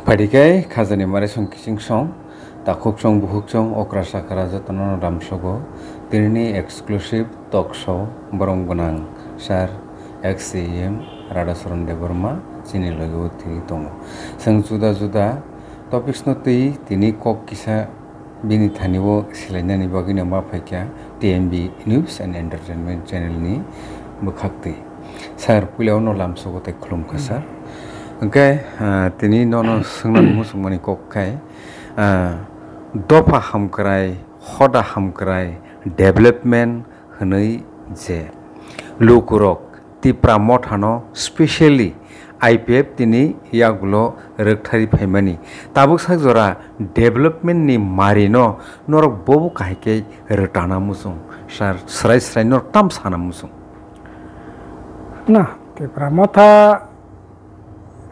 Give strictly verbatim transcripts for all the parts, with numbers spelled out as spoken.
Phaidi khe khajani mare song kiching song, takhuk song bukhuk song, okra sakra jotono lamsogo. Tinini exclusive talk show borong gwnang sir X C M Radhacharan Debbarma chini logi o thwi tongo. Chwng juda juda topics no twi tini kok kisa bini thani o silainani bagwi no ma phaikha T M B News and Entertainment channel ni bwkhak twi. Sir, puila o no lamsogo tei khulumkha sir. Hwnkhe, ah, tini nono swngnani muchungmani kok khai, ah, dopha hamkrai, hoda hamkrai, development hwnwi je lukurok Tipra Mothano specially I P F T ni yagulo rwkthari phaimani. Tabuk sak jora development ni mari no norok bobo kahai khe rwtana muchung. Sir, srai srai norok tam sana muchung. Na, Tipra Motha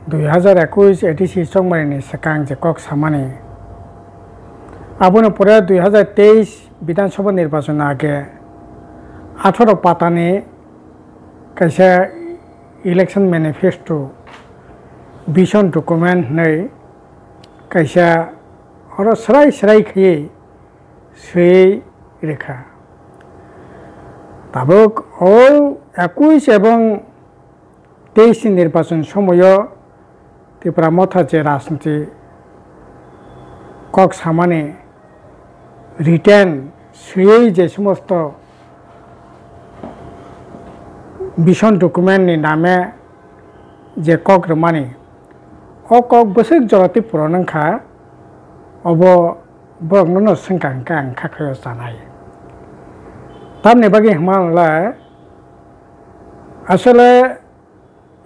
dui hazar ekush A D C chongmani ni swkang je kok samani. Aboni pore dui hazar teis Bidhan Sabha nirbachon age atharo patani kaisa election manifesto, vision document hwnwi kaisa oro srai srai khaiwi swiwi rwkha. Tabuk o ekush ebong teis ni nirbachon somoio Tipra Motha je rajniti kok samani written swiwi je somosto vision document ni name je kok rwmani, o kok bwswk jorati puron wngkha, obo borokno no swngkha hwnkhe ang kha khaio chanai. Tamni bagwi hwnma hwnle asole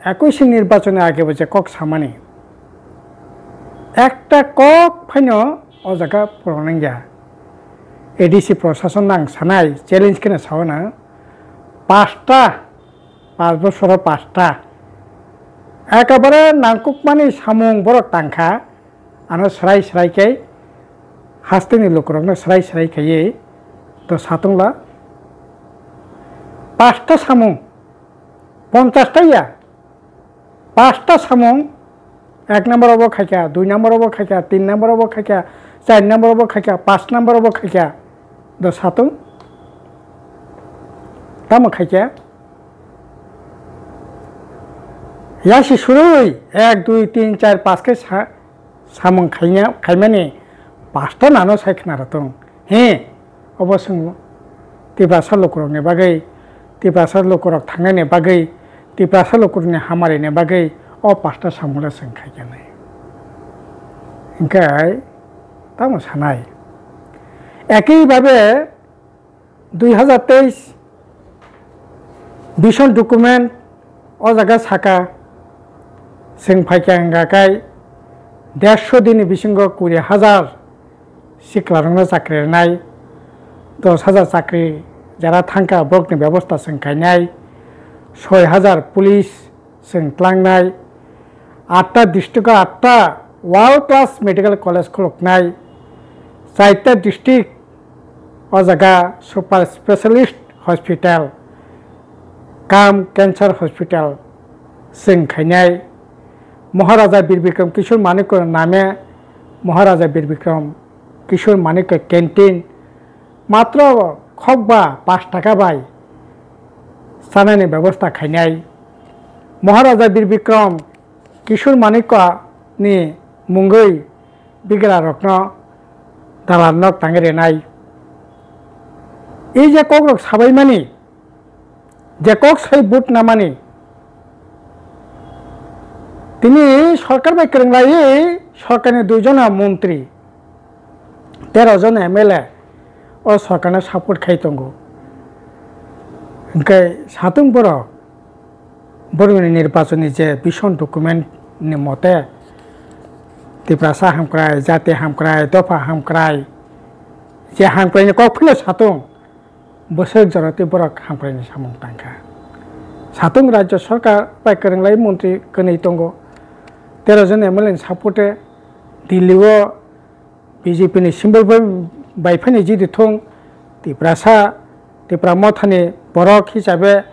ekush ni nirbachon ni age bo je kok samani, ekta kok phaino o jaga puron wngya. A D C prosason no ang sanai, challenge kheno sao na, pasta, pas bosoro pasta ekabare nangkukmani samung borok tangkha, ano srai srai khe hasteni lukurokno srai srai khaiwi to satungla pasta samung, ponchash ta ya, pasta samung, ek number obo khaikha, dui number obo khaikha, tin number obo khaikha, char number obo khaikha, pas number obo khaikha, do satung tamo khaikha. Yasi surui ek, dui, tin, char, pas khe sa-, samung khaina, khaimani pasta nano sai khna rwtong. He, obo chwng Tiprasa lukurokni bagwi, Tiprasa lukurok thangnani bagwi, Tiprasa lukurokni hamarini bagwi o pasta samungno chwng khaikha nai. Hwnkhe tamo sanai. Ekhi babe dui hazar teis vision document o jaga saka, chwng phaikha hwnkha khai dersho dini bisingo kuri hazar siklarokno chakri rwnai, dos hazar chakri jara thangkha borokni bebosta chwng khainai, soi hazar police chwng tlangnai, atta district o atta world class medical college khuluknai, chaita district o jaga super specialist hospital kam cancer hospital chwng khainai, Maharaja Bir Bikram Kishore Manikya name Maharaja Bir Bikram Kishore Manikya canteen matro khokba pash taka bai chanani bebosta khainai. Maharaja Bir Bikram Kishore Manikya ni mungwi bigrarokno dalar nok tangwi rwnai. Ei je kokrok sabaimani, je kok sai vote namani, tini sorkar bai kwrwnglaiwi sorkarni dui jona montri, tero jon M L A o sorkarno support khai tongo. Hwnkhe satung borok borokni nirbachonni je vision document ni mote Tiprasa hamkrai, jati hamkrai, dopha hamkrai, je hamkraini kok phano satung, bwswk jorati borok hamkraini samung tangkha. Satung rajyo sorkar bai kwrwnglai montri kwnwi tongo. Tero jon M L A ni support-e Delhi-o B J P ni symbol bai, bai phani jidi thung, Tiprasa, Tipra Mothani borok hisabe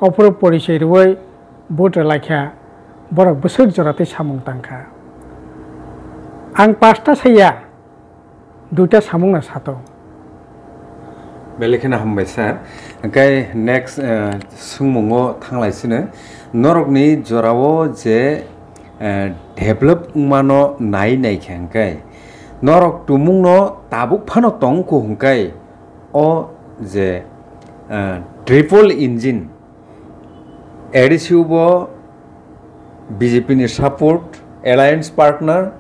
ophuru porichoi rwui vote rwlaikha, borok bwswk jora tei samung tangkha. Ang pasta saya, duita samungno sato. Belai kheno hambai sir. Hwnkhe next, eh, swngmungo thanglai sino. Norokni jorao je, eh, develop wngmano nai nai khe hwnkhe norok tumungno tabuk phano tongkho hwnkhe o je, eh, triple engine A D C o bo B J P ni support, alliance partner,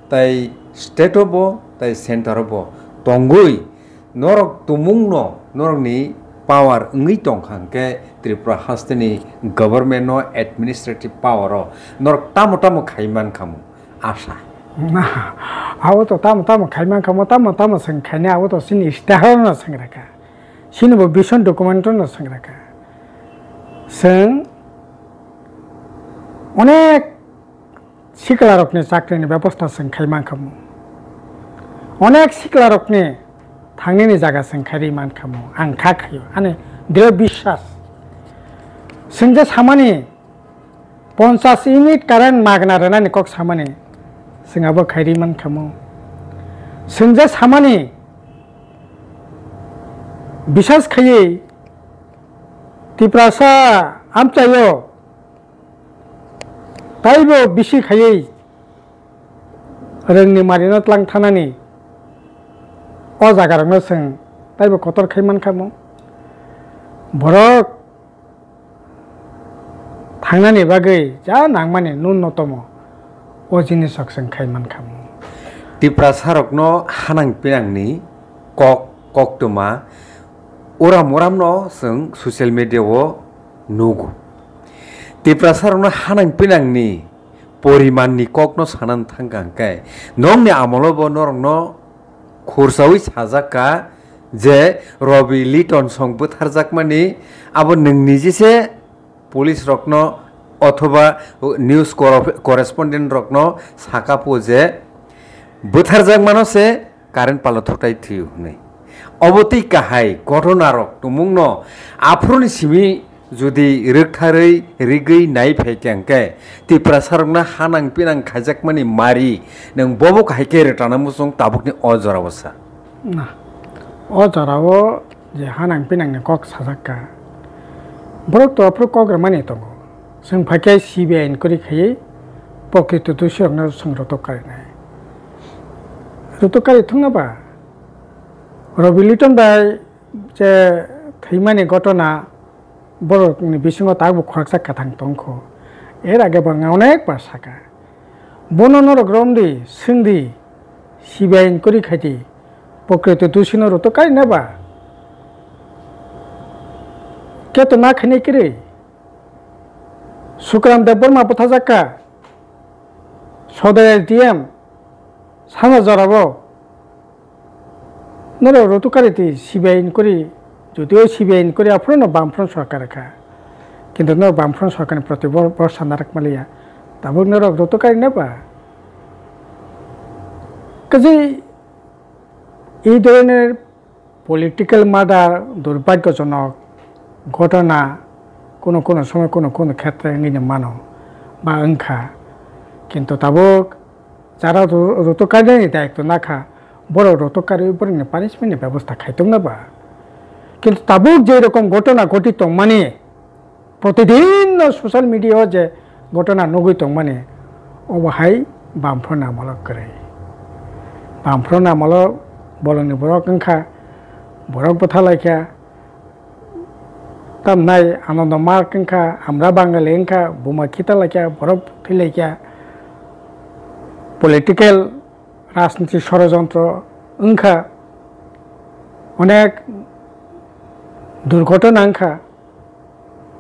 tai state o bo, tai center o bo tongwi norok tumungno, norokni power wngwi tongkha hwnkhe Tripura hasteni government no administrative power o norok tamo tamo khai mankhamu asa. Na, abo to tamo tamo khai mankhamu, tamo tamo swng khainai, abo to chini staff no swng rakha. Chini bo vision document no swng rakha. Chwng onek siklarokni chakrini bebosta chwng khai mankhamu. Onek siklarokni thangnini jaga chwng khairi mankhamu. Ang kha khaio. Ani dre biswas. Chwng je samani ponchas unit current magna rwnani kok samani chwng abo khairi mankhamu. Chwng je samani biswas khaiwi Tiprasa amchaio taibo bisi khaiwi rwngni marino tlang thanani o jagarokno chwng taibo kotor khai mankhamu. Borok thangnani bagwi ja nangmani nunnotomo o jinisrok chwng khai mankhamu. Tiprasarokno hanang pinangni kok, koktwma uram uramno chwng social media o nugo. Tiprasarokno hanang pinangni porimanni kokno sanani thangkha hwnkhe, nokni amolo bo norokno khursaui sajak kha je Robi Liton song bwtharjakmani abo nwng niji se police rokno othoba news cor-, correspondent rokno saka pho je bwtharjakmano se current palo thutai thwio hwnwi. Obo tei kahai ghotona rok tumungno aphuruni simi jodi rwktharwi rigwi nai phaikha hwnkhe Tiprasarokno hanang pinang khaijakmani mari nwng bobo kahai khe rwtana muchung tabukni o jorao sa. Na, o jorao je hanang pinangni kok sajak kha, borok to aphuru kok rwmani tongo. Chwng phaikhe C B I inquiry khaiwi pokrito dusirokno chwng rotok karinai. Rotok kari thungna ba? Robi Liton bai je thwimani ghotona borokni bisingo tabuk khoroksa kwthang tongkho. Er age bo ang onek bar saka. Bono norok romdi, swngdi, C B I inquiry khaidi, pokrito dusino rotok kaina ba? Keto na khainai kwrwi? Sukram Debbarma bwthajak kha, Sodai S D M, sana jorabo. Norok rotok kari twi C B I inquiry, jotio C B I inquiry aphuru no Bamfront sorkar kha. Kintu norok Bamfront sorkarni proti bor-, borsa narak maliya. Tabuk norok rotok kari na ba? Kaje ei dhoroner political murder durbhagyojonok ghotona kono kono somoy kono kono khetre wngwi mano ba wngkha. Kintu tabuk jara ro-, rotok kainani daitw nakha, borok rotok karwi borokni punishment ni bebosta khaitokna ba. Kintu tabuk je rokom ghotona ghoti tongmani, protidin no social media o je ghotona nugwi tongmani, obo hai Bamfront ni amolo kwrwi. Bamfront ni amolo bolongni borok wngkha, borok bwtha laikha, tamnai Anando Mark wngkha, Amra Bangali wngkha, buma khita laikha, borok thwi laikha, political rajniti sorojontro wngkha, onek durghotona wngkha,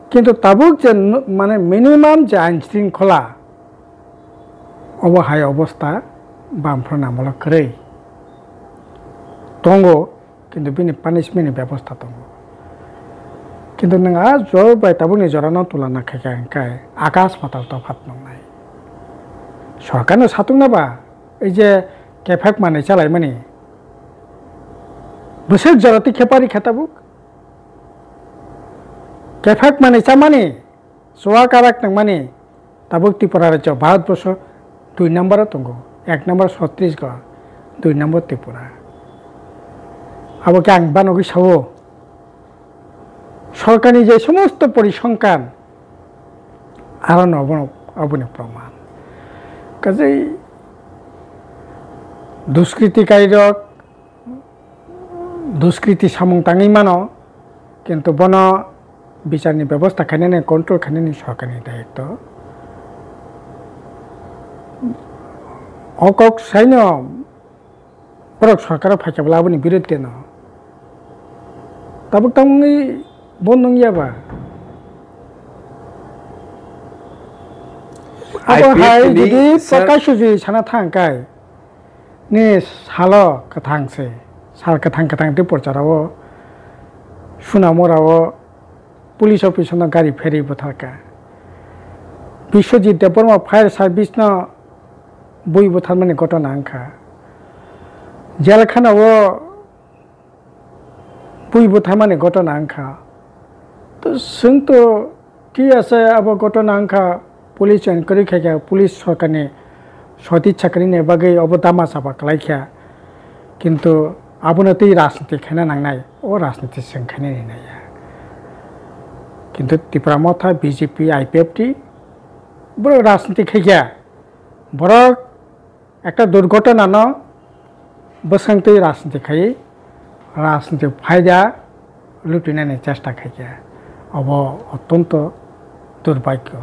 kintu tabuk je n-, mane minimum je ain shringkhola, obo hai obostha Bamfront amolo kwrwi tongo. Kintu bini punishment ni bebosta tongo. Kintu nwng a jora bai tabukni jorano tulana khaikha hwnkhe akash patal tophat nwngnai. Sorkarno satukna ba, ei je kephek manwi chalaimani, bwswk jora twi khepari khe tabuk? Kephek manwi chamani, chuwa karak nangmani, tabuk Tripura rajyo Bharatborsho dui number o tongo. Ek number Chhattisgarh, dui number Tripura. Abo khe ang banogwi sao, sorkarni je somosto porisongkhan, aro no obono, oboni proman. Kaje duskriti kairok, duskriti samung tangwi mano, kintu bono bicharni bebosta khainani, control khainani sorkarni dayitto. O kok saino borok sorkaro phaikha bwla aboni biruddhe no tabuk tamungwi bond wngya ba? Abo I P F hai ni jodi sir Prakash Suji sana thang kai, ni salo kwthang se, sal kwthang kwthang tei porchara o, Sunamura o police officer no gari pherwi butharkha. Biswajit Debbarma fire service no bui butharmani gotona wngkha. Jelkhana o bui butharmani gotona wngkha. To chwng to thik ase, abo gotona wngkha, police enquiry khaikha, police sorkarni soti chakrini bagwi obo dama chapa kwlaikha. Kintu abono tei rajniti khaina nangnai, o rajniti chwng khainani naiya. Kintu Tipra Motha, B J P, I P F T borok rajniti khaikha. Borok ekta durghotonano bwswngtwi rajniti khai, rajniti phaida lutinani chesta khaikha. Obo ottonto durbhagyo.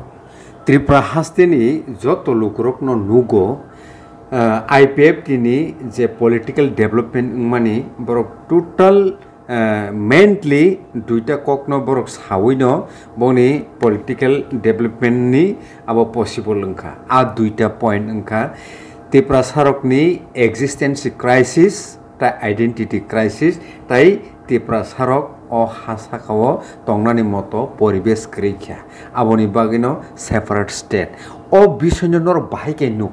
Tripura hasteni joto lukurokno nugo, ah, I P F T ni je political development wngmani, borok total, eh, mainly duita kokno borok sawino boni political development ni abo possible wngkha. A duita point wngkha, Tiprasarokni existence crisis, tai identity crisis, tai Tiprasarok o ha sakao tongnani moto poribesh kwrwi kha. Aboni bagwino separate state. O bisoino norok bahai khe nuk?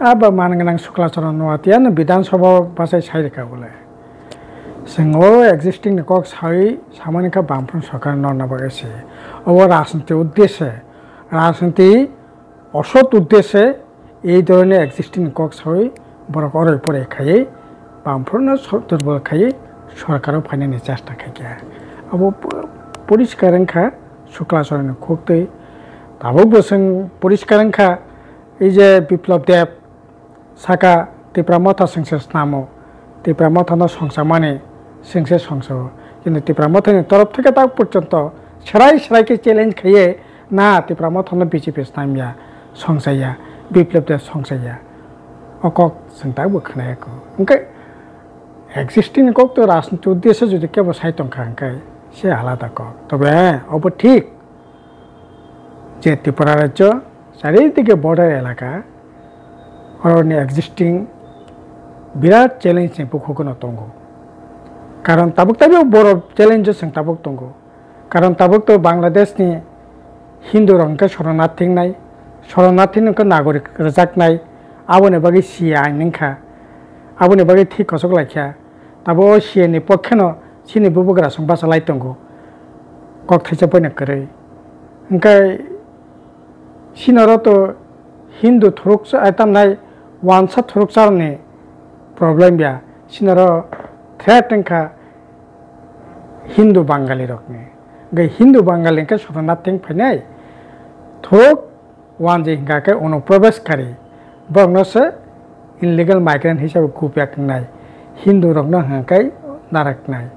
Abo man gwnang Sukla Charan Noatia no Bidhan Sabha bachai sai rwkha bole. Chwng o existing ni kok sawi samani kha Bamfront sorkar norna bagwi se. Obo rajniti uddeshe, rajniti osot uddeshe ei dhoroner existing ni kok sawi borok oroi poroi khaiwi Bamfront no sor-, durbol khaiwi sorkar o phainani chesta khaikha. Abo po-, poriskar wngkha Sukla Charan ni khuktwi. Tabuk bo chwng poriskar wngkha, ei je Biplab Deb saka Tipra Motha chwngse snamo, Tipra Mothano songchamani chwngse songchao. Kintu Tipra Mothani torof theke tak porjonto serai serai khe challenge khaiye, na Tipra Mothano B J P snamya, songchaya, Biplab Deb songchaya. O kok chwng tak bo khwnaya kho. Hwnkhe existing kok to rajniti uddeshe jodi kebo sai tongkha hwnkhe se alada kok. Tobe obo thik. Je Tripura rajyo charidike border elaka, oroni existing birat challenge ni bukhugo no tongo. Karon tabuk tabuk boro challenge o chwng tabuk tongo. Karon tabuk to Bangladesh ni Hindu rok hwnkhe soronarthi wngnai, soronarthi hwnkhe nagorik rwjaknai, aboni bagwi C A A ain wngkha, aboni bagwi thwi kochok laikha. Tabuk o C A A ni pokheno chini bubagra chwng bachalai tongo, kok thaisa poino kwrwi. Hwnkhe chini oro to Hindu thuruksa, ai tamnai wansa thuruksa rokni problem ya. Chini oro threat wngkha Hindu Bangali rokni. Hwnkhe Hindu Bangali hwnkhe soronarthi wng phainai thuruk wanjwi hwnkha khe onuprobeshkari, borokno se illegal migrant hisabe kupya tongnai, Hindu rokno hwnkha khe naraknai.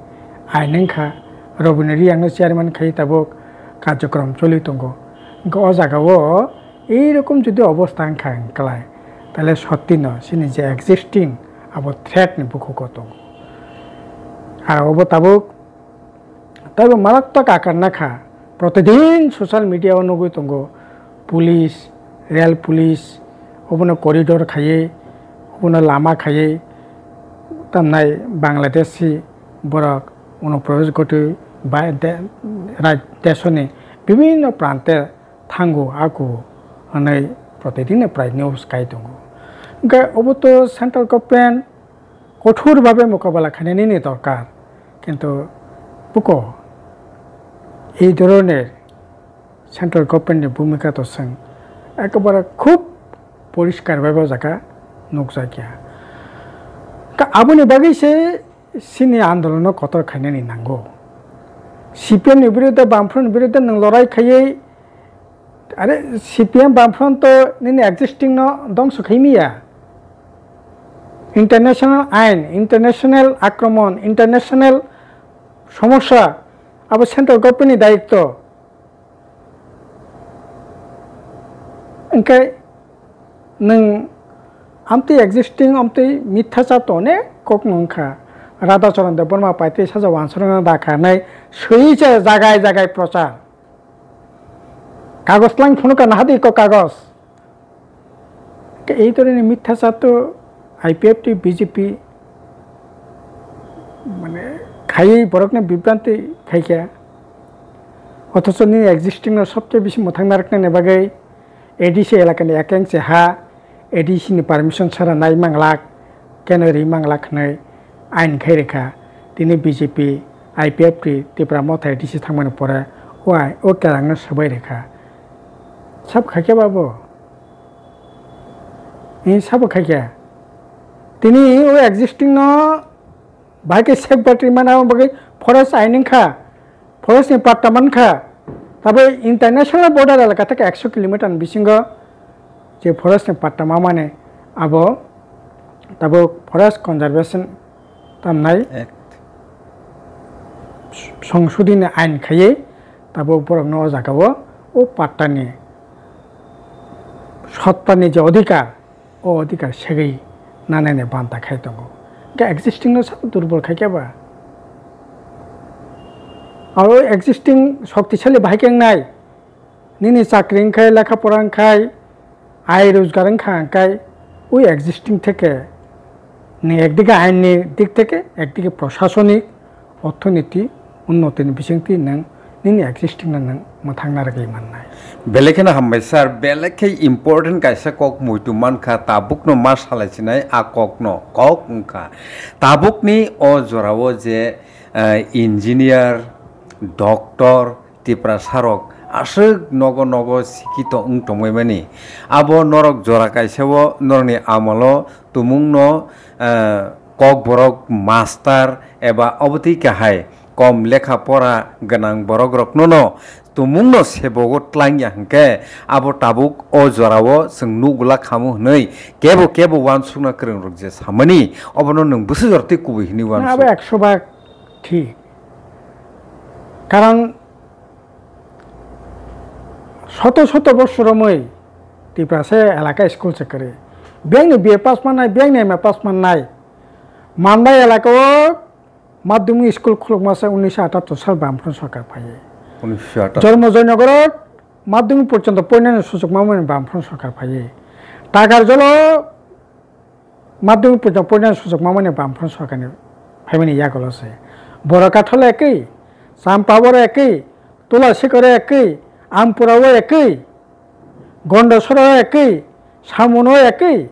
Ain wngkha Robini Riyangno chairman khai tabuk karjokrom choli tongo. Hwnkhe o jagao ei rokom jodi obostha wngkha hwnkhlai, tale sottino chini je existing abo threat ni bukhugo tongo. Aro obo tabuk Taibo maratwk akar nakha. Protidin social media o nugwi tongo, police, rail police, obono corridor khaiwi, obono lama khaiwi, tamnai Bangladeshi borok onuprobesh gotwi ba de-, raj-, desoni bibhinno prante thango ako hwnwi protidin prai news kai tongo. Hwnkhe obo to central government kothor bhabe mokabala khainani ni dorkar. Kintu buko ei dhoroner central government ni bhumika to chwng ekebare khub poriskar bhabe o jaga nukjakya. Ka-, aboni bagwi se chini andolono kotor khainani nango. C P M ni biruddhe, Bamfront ni biruddhe nwng lorai khaiwi, are, C P M Bamfront to nini existing no dongso khai miya. International ain, international akromon, international somosya, abo central government ni dayitto. Hwnkhe nwng amtwi existing, amtwi mithacha to onek kok no wngkha. Radhacharan Debbarma paitwi saja wansukna da kha nai swiwi se jagai jagai prochar. Kagos lang phunukha nahadi ko kagos. Ke ei dhoroner mithacha to I P F T, B J P mane khaiwi borokno bibranti khaikha. Othocho nini existing no sobcheye bisi mwthang narwknani bagwi A D C elakani ekeng se ha, A D C ni permission chara nai manglak, keno ri manglak hwnwi ain khai rwkha. Tini B J P, I P F T, Tipra Motha A D C thangmani pore o ai-, o kerangno swbai rwkha. Sabo khaikhe ba bo? Ni sabo khaikhe. Tini o existing no bahai khe safeguard rimani abo bagwi forest ain wngkha, forest ni patta mankha. Tabo international border elaka theke ekso kilometer ni bisingo je forest ni patta mamani abo tabo forest conservation tamnai Act. Songsodhini ain khaiwi tabo borokno o jagao o pattani sottani je odhikar, o odhikar segwi nanani banta khai tongo. Hwnkhe existing no sabo durbol khaikhe ba? Aro existing shoktisali bahai khe wngnai. Nini chakri wngkhai, lekha pora wngkhai, ai rojgar wngkha hwnkhe, ui existing theke nwng ekdike ainni dik theke, ekdike prosasonik, orthoniti, unnotini bisingtwi nwng nini existing no nwng mwthang narwgwi mannai. Belai kheno hambai sir, belai khe important kaisa kok muitu mankha, tabukno ma salai sinai a kokno, kok wngkha. Tabukni o jorao je, eh, engineer, doctor, Tiprasarok aswk nogo nogo sikito wng tongbaimani. Abo norok jora kaisao norokni amolo tumungno, eh, kokborok master eba obotwi kahai kom lekha pora gwnang borokroknono tumungno sebogo tlangya hwnkhe abo tabuk o jorao chwng nukgwlak khamu hwnwi kebo kebo uansukna kwrwngrok je samani obono nwng bwswk jortwi kubui hwnwi uansuk. Abo ekso bhag thik. Karon soto soto bosor romwi Tiprasa elaka school se kwrwi. Biyangni B A pass mannai, biyangni M A pass mannai. Mandai elaka o madhyamik school khulukma se unisho atattor sal Bamfront sorkar phaiwi. Unisho atattor. Jormo Joynagar o madhyamik porjonto porinani sujuk mamani Bamfront sorkar phaiwi. Takarjolo madhyamik porjonto porinani sujuk mamani Bamfront sorkarni phaimani yagulo se. Borokatha o ekwi, Champabor o ekwi, Tulasikor o ekwi, Ampura o ekwi, Gondasora o ekwi, Samuna o ekwi.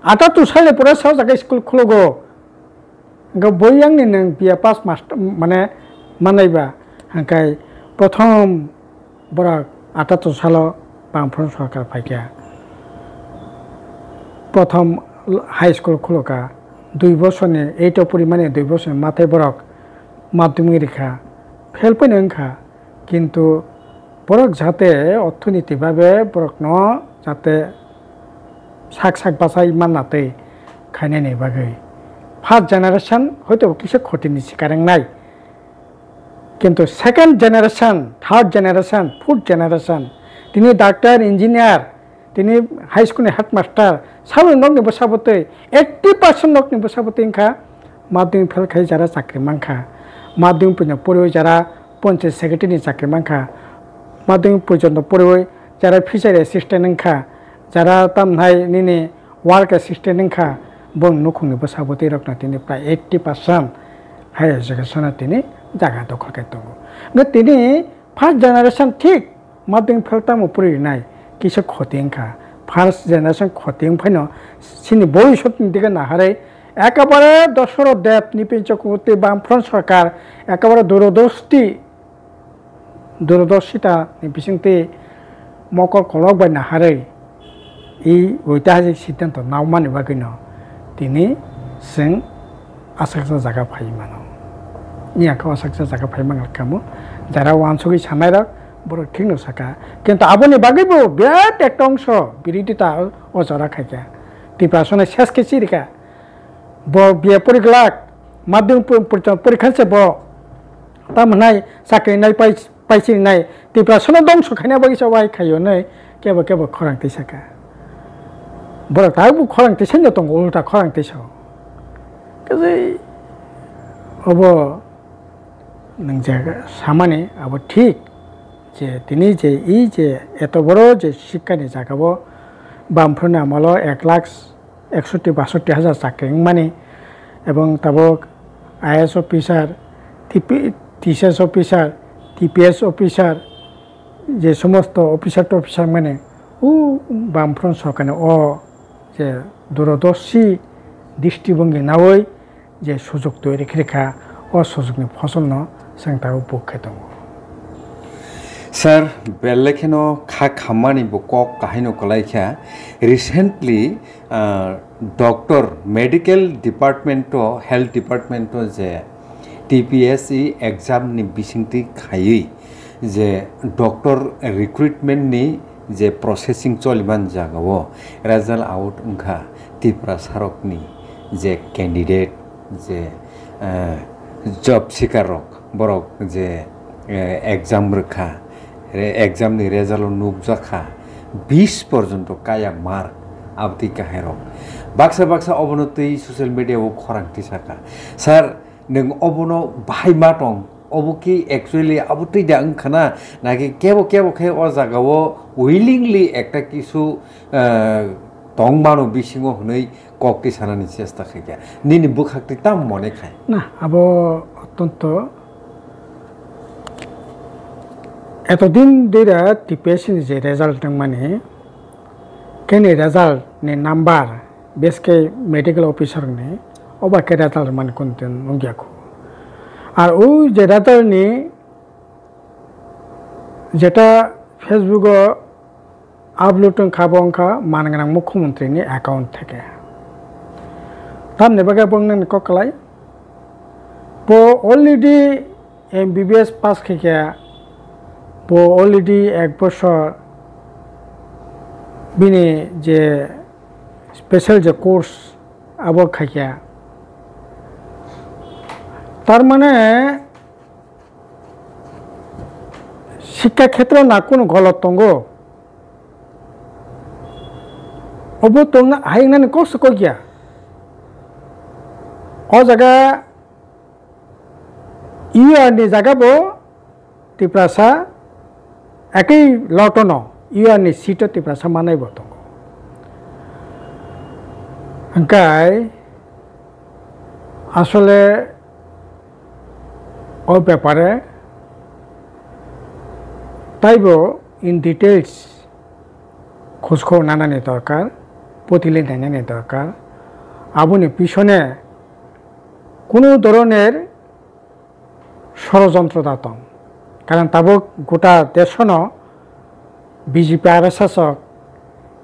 Atattor salni pore sa jaga school khulogo. Hwnkhe bo yangni nwng B A pass master, mane, manaiba, hwnkhe prothom borok atattor salo Bamfront sorkar phaikha. Prothom high school khuloka, dui bosorni, eight o porimani dui bosorni mathai borok madhyamik rikha, fail poino wngkha. Kintu borok jate orthoniti babe borokno jate sak sak bachai manna tei khainani bagwi first generation hoito kisa khotini sikar wngnai. Kintu second generation, third generation, fourth generation, tini doctor, engineer, tini high school ni headmaster, saboni nokni bwsa bwtwi, eighty percent nokni bwsa bwtwi wngkha madhyamik fail khai jara chakri mankha. Madhyamik porjonto poriwi jara panchayat secretary ni chakri mankha. Madhyamik porjonto poriwi jara fishery assistant wngkha, jara tamhai nini work assistant wngkha, boni nukhungni bwsa bwtwi rokno tini prai eighty percent higher education o tini jaga dokhol khai tongo. Hwnkhe tini first generation thik madhyamik fail tamo pori rinai, kisa khoti wngkha. First generation khoti wng phaino chini bhobishyot ni dige naharwi ekabare Dasarath Deb, Nipin Chakraborty, Bamfront sorkar ekabare durodosti, durodosita ni bisingtwi mokol kolok bai naharwi I oitahajik siddhanto naumani bagwino tini chwng asaksa jaga phai mano. Iya khe asaksa jaga phai mangkha kamo, jara uansugwi sanairok borok thikno sakha. Kintu aboni bagwibo birat ekta ongso birodita o jora khaikha. Tiprasano ses khe chirikha. Bo B A poriglak, madhyamik pori-, pori-, porikha se bo. Tamo hwnai chakri nai pai, paisiri nai. Tiprasano dongso khaina bagwi se wai khaio hwnwi kebo kebo khorang tisakha. Borok tabukbo khorang tisaino tongo, ulta khorang tisao. Kaje obo nwng je samani abo thik je tini je i je eto boro je sikkani jagao Bamfront ni amolo ek lakh eksoti basoti hajar chakri wngmani, ebong tabuk I A S officer, T P, T C S officer, T P S officer, je somosto officer tofficer mani o Bamfront sorkarni o je durodorshi drishtibongi naui je sujok toiri khe rikha, o sujokni fosolno chwng tabuk buk khe tongo. Sir, belai kheno kha khammani bo kok kahaino kwlai kha. Recently, ah, doctor, medical department o, health department o je T P S C exam ni bisingtwi khaiwi je doctor recruitment ni je processing choliman jagao result out wngkha Tiprasarokni je candidate je, eh, job seeker rok, borok je, eh, exam rwkha, re-, exam ni result o nukjakha, bis porjonto kaya mark, abotwi kahairok. Baksa baksa obono twi social media o khorang tisakha. Sir, nwng obono bahai ma tong, obo ki actually abo twi da wngkha na, naki kebo kebo khe o jagao willingly ekta kisu, eh, tong mano bisingo hwnwi kok twi sanani chesta khaikha. Nini bwkhak twi tamo mone khai? Na, abo otonto etodin dira T P S C ni je result wngmani, keni result ni number, bes khe medical officer ni, oba khe result mani kuntin wngya khu. Ar o je result ni jeta Facebook o upload wngkha, bo wngkha man gwnang mukhyamantri ni account theke. Tamni bagwi bo wngnani kok kwlai. Bo already M B B S pass khaikha, bo already ek bosor bini je special je course abo khaikha. Tar mane, Shikha khetra na kunu golot tongo? Obo tongna, hai wngnani kok se kok ya. O jaga U R ni jaga bo Tiprasa ekoi lotono U R ni seat o Tiprasa manai bo tongo. Hwnkhe asole o bepare taibo in details khojkhobor nanani dorkar, potile nainani dorkar. Aboni pisone kunu doroner sorojontro da tong. Karon tabuk gota deshono B J P R S S o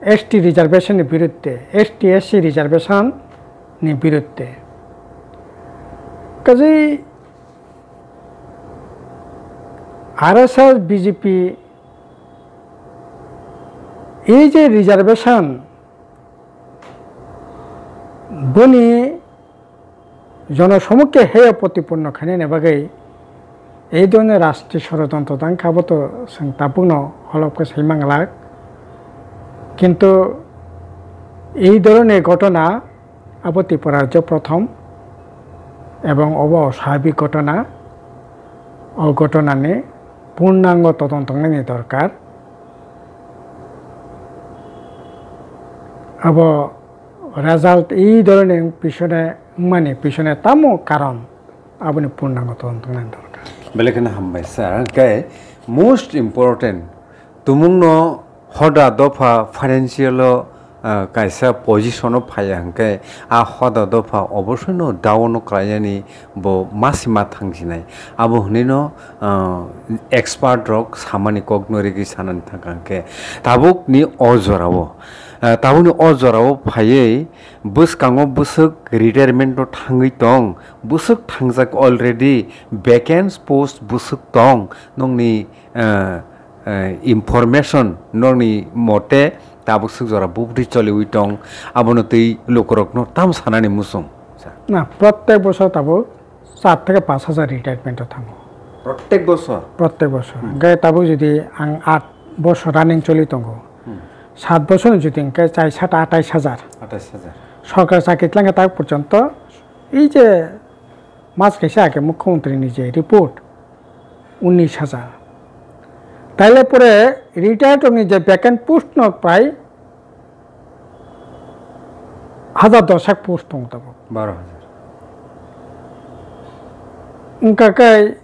S T reservation ni biruddhe, S T S C reservation ni biruddhe. Kaje R S S B J P ei je reservation boni jonosomokke heyo protipurno khainani bagwi ei dhoroner rajniti sorojontro tangkha, abo to chwng tabukno holop khe sai manglak. Kintu ei dhoroner ghotona abo Tripura rajyo prothom ebong obo oswabhik ghotona. O ghotonani purnango todonto wngnani dorkar. Abo result ei dhoroner pisone wngmani pisone tamo karon, aboni purnango todonto wngnani dorkar. Belai kheno hambai sir. Hwnkhe most important, tumungno hoda dopha financial o, ah, kaisa position o phaiya hwnkhe, a hoda dopha obosoino down o klainani bo masi ma thangsinai. Abo hwnwino, ah, expert rok samani kokno rikwi sanani thangkha hwnkhe, tabukni o jorao Ah, tabukni o jorao phaiwi bwskango bwswk retirement o thangwi tong, bwswk thangjak already, vacant post bwswk tong, nokni, ah, ah, information nokni mote tabuk swk jora bubdi choliwi tong, abono twi lukurokno tam sanani muchung. Na, protek bosor tabuk char theke panch hajar retirement o thango. Protek bosor? Protek bosor. Hmm. Hingke tabuk jodi ang aat bosor running choli tongo, Hmm. Saat bosor ni jodi hingke char saat atais hajar. Atais hajar. Sorkar chakri tlangkha tak porjonto ei je mas kaisa age mukhyamantri ni je report, unnish hajar. Taile pore retired rok ni je vacant post no prai hajar dosek post tong tabuk. Baro hajar. Wngkha khe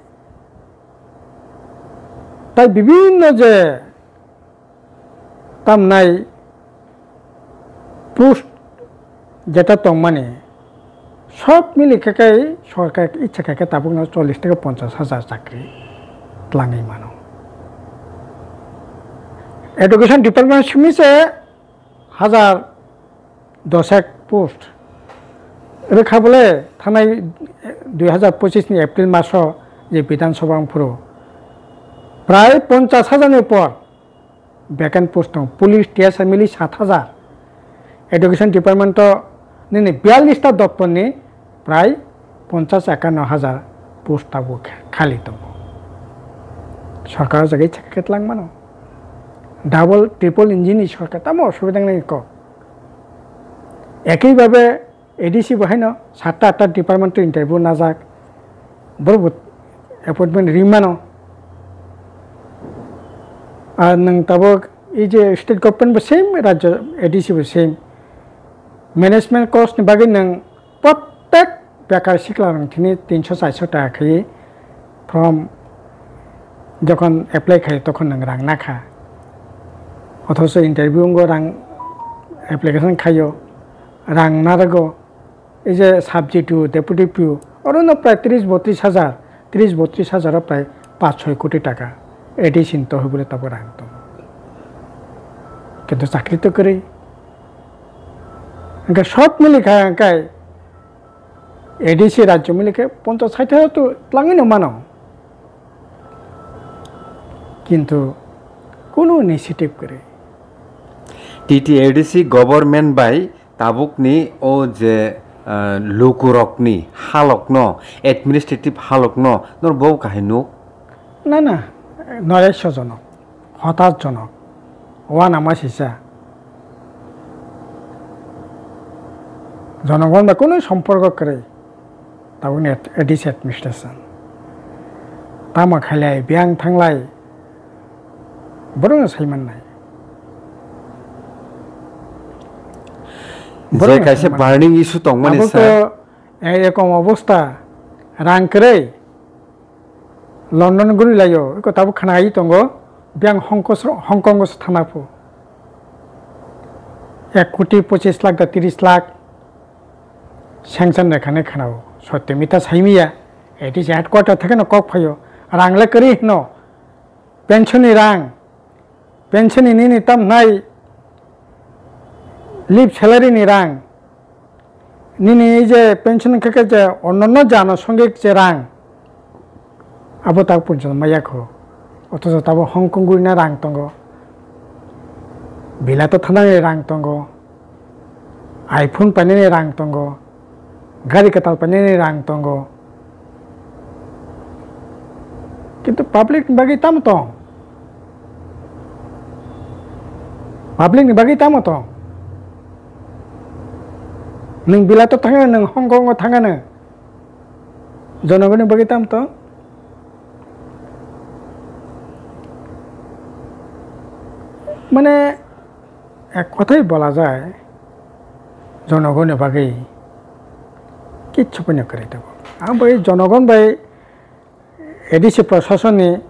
tai bibinno je tamnai post jeta tongmani sob mili khe khe sorkar ichha khe khe tabukno chollish theke ponchash hajar chakri twlangwi mano. Education department simi se hajar dosek post. Rwkha bole thanai dui hajar pochis ni April maso je Bidhan Sabha wngphuru prai ponchash hajar ni upor vacant post tong. Police, T S R mili sat hajar. Education department o nini biyallis ta doptor ni prai ponchash ekanno hajar post tabuk khali tongo. Sorkar o jaga ichha khe twlang mano. Double, triple engine ni sorkar, tamo osubida wngnai kok. Ekhi babe A D C bo haino satta atta department o interview najak. Borok bo appointment ri mano. Ar nwng tabuk ei je state government bo same, rajyo A D C bo same. Management course ni bagwi nwng protek bekar sikla rok thini tinso charso taka khayi form jokhon apply khayo tokhon nwng rang nakha. Othocho interview wngwi rang application khayo, rang narwgo. Ei je sub G T O, deputy P O, oro no prai tris botris hajar, tris botris hajar o prai panch soi koti taka A D C ni tohoi bole tabuk rang tongo. Kintu chakri to kwrwi. Hingke sob mili kha hingke A D C rajyo mili khe ponchash sait hajar to twlangwi no mano. Kintu kunu initiative kwrwi. T T A D C government bai tabukni o je, ah, lukurokni halokno, administrative halokno nor bo kahai nuk? Na, na, noresyojonok, hotasjonok, uanama sisa. Jonogon bai kunu somporko kwrwi. Tabukni ad-, A D C administration. Tamo khailai, biyang thanglai, borokno sai mannai. Je kaisa burning issue tongmani, sir. Abo to e-, ekom obostha, rang kwrwi, London guri laio, eko tabuk khna ai tongo, biyang Hong Kong, Hong Kong se thana pho. Ek koti pochis lakh da tris lakh. Sanction rwkha hinwi khwnao. Sotyo mita saimiya. A D C headquarter thekeno kok phaio. Rang le kwrwi hino. Pension ni rang. Pension ni nini tam hnai leave salary ni rang. Nini ei je pension khe khe je onno jano songik je rang. Abo tak punchal maya kho. Othocho tabo Hong Kong gurina rang tongo. Bilato thanani rang tongo. iPhone painani rang tongo. Gari kwtal painani rang tongo. Kintu public ni bagwi tamo tong? Public ni bagwi tamo tong? Nwng bilato thangano, nwng Hong Kong o thangano. Jonogoni bagwi tam tong? Mane, ek kothai bola jai, jonogoni bagwi kichu phano kwrwi tongo. Ang bai jonogon bai A D C prosasonni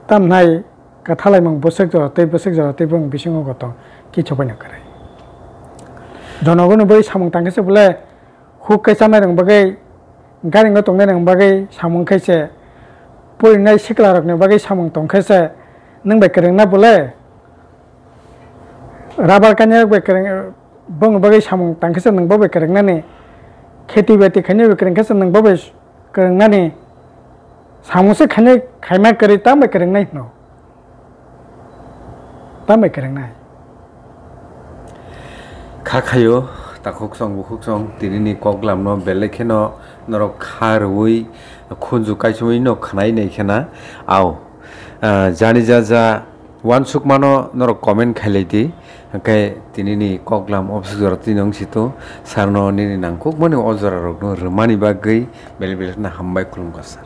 tamnai kathalaimung bwswk jora tei bwswk jora tei bwng bisingo gotong kichu phano kwrwi. Jonogoni bagwi samung tangkhe se bole huk khe chanai rwng bagwi, gari o tongnai rwng bagwi samung khe se, porinai sikla rokni bagwi samung tong khe se, nwng bai kwrwngna bole Rabar kanya bai kwrwng, bongni bagwi samung tangkhe se nwng bo bai kwrwngnani, kheti beti khainai bai kwrwngkhe se nwng bo bai kwrwngnani, samung se khainai khaima kwrwi tamo bai kwrwngnai hino? Tamo bai kwrwngnai? Kha khayo, takhuksong bukhuksong, tinini koklamno belai kheno norok kha rwui, khunju kaisumui no khnai nai khena, au, ah, jani ja ja uansukmano norok comment khailai di, hwnkhe tinini koklam obsuk jora twi nong sito, sarno nini nangkukmani o jora rokno rwmani bagwi belai belai kheno hambai khulumkha sir.